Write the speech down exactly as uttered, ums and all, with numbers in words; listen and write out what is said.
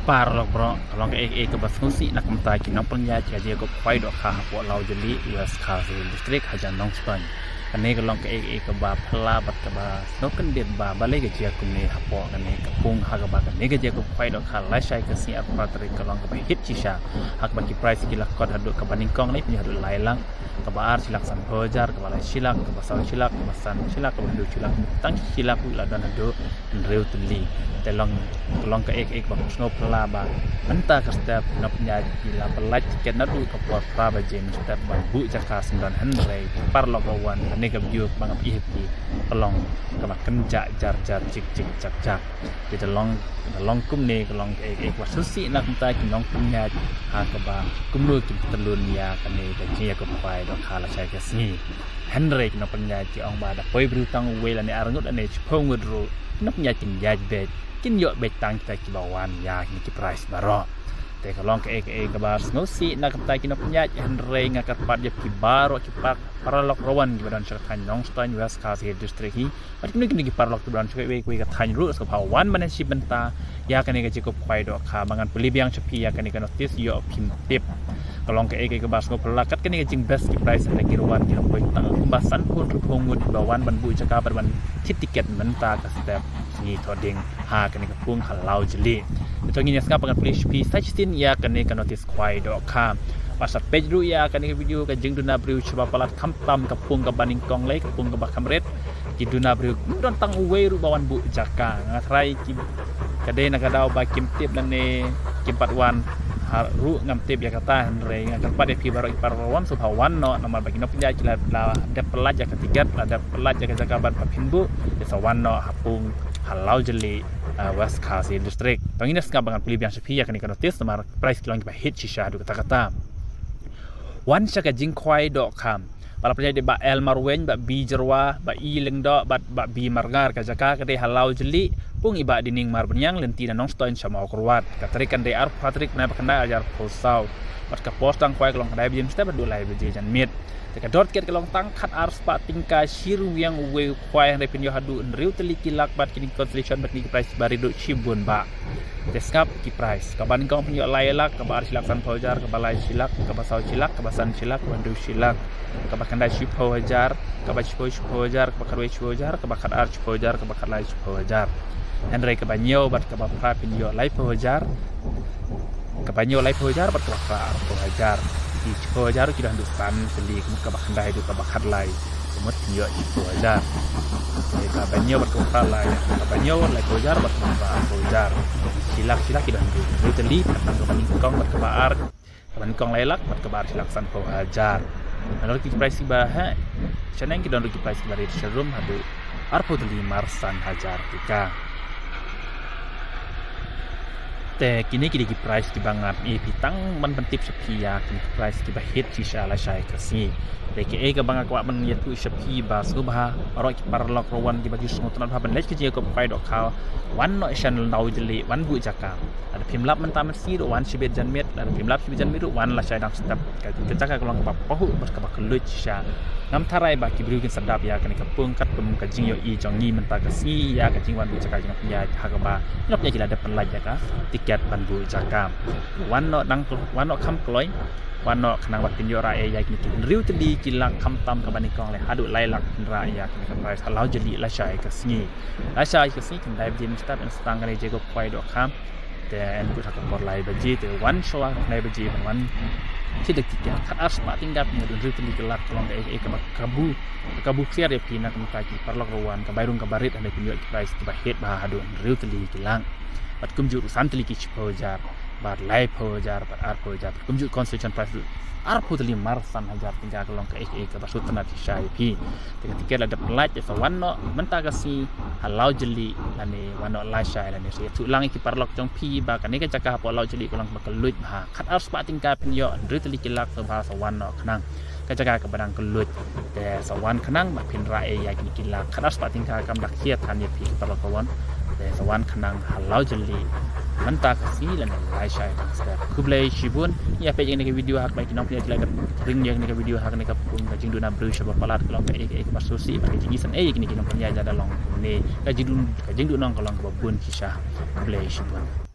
Paralok baroh, ka long kaei kaei kaba sngewsih na ka bynta ki nongpynïaid ka jingïakob khwai dohkha hapoh Lawjylli, West Khasi Hills District, hajan Nongstoiñ. Kane ka long kaei kaei kaba phylla bad kaba sngewkyndit ba balei ka jia kumne hapoh kane ka pung, ha kaba kane ka jingïakob khwai dohkha lashai ka sngi arphew phra tarik ka long kaba hit shisha, ha kaba ki price ki la kot haduh kaba nyngkong ne pynïoh haduh lai lak, kaba ar shi lak sanphew hajar, kaba lai shi lak, kaba saw shi lak, kaba san shi lak, kaba hynriew shi lak, tang shi lak ruh la don haduh hynriew tylli. Te long, ka long kaei kaei kaba sngewphylla ba mynta ka step ki nongpynïaid ki la pynlait tiket naduh ka por phra baje mynstep ban buh jaka syndon, hynrei paralok ba wan, kane ka view ba nga pynïaid ïa phi ka long kaba kynjah jar jar, jik jik jak jak. Te da long, da long kumne ka long kaei kaei kaba sngewsih na ka bynta ki nongpynïaid, ha kaba kumno kin tyllun ïa kane ka jingïakob khwai dohkha lashai ka sngi. Hynrei ki nongpynïaid ki ong ba da poi briew tang uwei lane ar ngut lane shiphew ngut ruh, ki nongpynïaid kin ïaid beit, kin ïoh beit tang kita kiba wan ïa kine ki price baroh. Te ka long kaei kaei kaba sngewsih na ka bynta ki nongpynïaid, hynrei nga kyrpad ïa phi baroh ki par-, paralok rawan kiba don sha ka thaiñ Nongstoiñ, West Khasi Hills District hi, bad kino kino ki paralok kiba don sha kiwei kiwei ka thaiñ ruh, sngewbha wan ban ïashim bynta ïa kane ka jingïakob khwai dohkha, ba ngan pule biang sha phi ïa kane ka notice, ïoh phim tip. Ka long kaei kaei kaba sngewphylla kat kane ka jingbest ki price, hynrei ki ruh wan ki la poi tang kumba sanphew hynriewphew ngut kiba wan ban buh jaka bad ban thied tiket mynta ka step sngi Thohdieng ha kane ka pung ha Lawjylli. Te ngin ïa sngap, ngan pule sha phi sa shisien ïa kane ka notice khwai dohkha. Bad sa peit ruh ïa kane ka video, ka jingduna briew shaba palat, khamtam ka pung kaba nyngkong lei, ka pung kaba kham rit, ki duna briew, ym don tang uwei ruh ba wan buh jaka. Nga tharai ki, ka dei na ka daw ba kim tip lane kim pat wan, ha, ruh ngam tip ïa kata, hynrei nga kyrpad ïa phi baroh ki paralok rawan, sngewbha wan noh, namar ba ki nongpynïaid ki la, la dep pynlait ïa ka tiket, la dep pynlait ïa ka jaka bad ba phin buh, te sa wan noh ha pung ha Lawjylli, ah, West Khasi District. To ngin ïa sngap ba ngan pule biang sha phi ïa kane ka notice, namar price ki long kiba hit shisha haduh katta katta. Wan sha ka jingkhwai dohkha. Ba la pynïaid da Bah L Marwein, Bah B Jyrwa, Bah E Lyngdoh, bad Bah B Marngar. Ka jaka ka dei ha Lawjylli, pung i Bah Dining Marbaniang, lynti na Nongstoiñ sha Mawkyrwat. Ka tarik kan dei arphew phra tarik bnai ba khyndai arhajar arphew saw. Bad ka por sdang khwai ka long khyndai baje mynstep haduh lai baje janmiet. Te ka dor tiket ka long tang khatar spah tyngka shi ryngwiang uwei u khwai, hynrei phin ïoh haduh hynriew tylli ki lak bad kine ki consolation bad kine ki prize barit ruh shibun bah. Te sngap ki prize. Kaba nyngkong phin ïoh lai lak, kaba ar shi lak sanphew hajar, kaba lai shi lak, kaba saw shi lak, kaba san shi lak, kaba hynriew shi lak, kaba khyndai shiphew hajar, kaba shiphew shiphew hajar, kaba khatwei shiphew hajar, kaba khatar shiphew hajar, kaba khatlai shiphew hajar. Hynrei kaba hynñiew bad kaba phra phin ïoh laiphew hajar. Kaba hynñiew laiphew hajar bad kaba phra arphew hajar. Ki shiphew hajar ki don haduh san tylli, ka mut kaba khyndai haduh kaba khatlai, ka mut phin ïoh shiphew hajar. Te kaba hynñiew bad kaba phra lai, kaba hynñiew laiphew hajar bad kaba phra arphew hajar. Shi lak shi lak ki don haduh hynriew tylli, kaba nyngkong bad kaba ar, kaba nyngkong lai lak bad kaba ar shi lak sanphew hajar. Nalor ki prize kiba heh shaneng ki don ruh ki prize kiba rit sharum haduh arphew tylli mar san hajar tyngka. Te kine ki dei ki prize kiba nga pynïaid phi tang ban pyntip sha phi ïa kine ki prize kiba hit shisha lashai ka sngi. Te kiei kaba nga kwah ban ïathuh sha phi ba sngewbha baroh ki paralok rawan kiba ki sngewtynnat bha ban leit ka jingïakob khwai dohkha, wan noh sha Lawjylli, wan buh jaka. Lada phim lap mynta mynsngi ruh wan shibit janmiet, lada phim lap shibit janmiet ruh wan lashai dang step. Ka, ka jaka ka long kaba pahuh bad kaba kylluid shisha. Ngam tharai ba ki briew kin sa dap ïa kane ka pung katkum ka jingïohi jong ngi mynta ka sngi ïa ka jingwan buh jaka jong ki nongpynïaid, ha kaba ki nongpynïaid ki la dep pynlait ïa ka tiket ban buh jaka. Wan noh nang, wan noh kham kloi, wan noh khnang ba phin ïoh rah ei ïa kine ki hynriew tylli ki lak, khamtam kaba nyngkong lei haduh lai lak phin rah ïa kane ka prize ha Lawjylli lashai ka sngi. Lashai ka sngi khyndai baje mynstep yn sdang kane ka jingïakob khwai dohkha. Te yn kut ha ka por lai baje, te wan shuwa khyndai baje ban wan thied tiket. Khatar spah tyngka phin ïoh haduh hynriew tylli ki lak, ka long kaei kaei kaba kabu, kabu ksiar ïa phi na ka bynta ki paralok rawan, kaba rung kaba rit, hynrei phin ïoh ki prize kiba hit bha haduh hynriew tylli ki lak. Bad kumjuh ruh san tylli ki shiphew hajar, bad laiphew hajar, bad arphew hajar, bad kumjuh consolation prize ruh arphew tylli mar san hajar tyngka, ka long kaei kaei kaba sngewtynnat shisha ïa phi. Te ka tiket la dep pynlait, te sa wan noh mynta ka sngi ha Lawjylli lane wan noh lashai lane sa ïathuh lang ïa ki paralok jong phi ba kane ka jaka hapoh Lawjylli ka long kaba kylluid bha. Khatar spah tyngka phin ïoh hynriew tylli ki lak, sngewbha sa wan noh khnang. Ka jaka kaba dang kylluid. Te sa wan khnang ba phin rah ei ïa kine ki lak. Khatar spah tyngka kam da khia than ïa phi ki paralok rawan. Te sa wan khnang ha Lawjylli mynta ka sngi lane lashai dang step. Khublei shibun. Ïa peit ïa kane ka video ha kaba ki nongpynïaid ki la dep ring ïa kane ka video ha kane ka pung ka jingduna briew shaba palat, ka long kaei kaei kaba sngewsih bad ka jingisynei ïa kine ki nongpynïaid lada long kumne. Ka jingduna, ka jingduna nong ka long kaba bun shisha. Khublei shibun.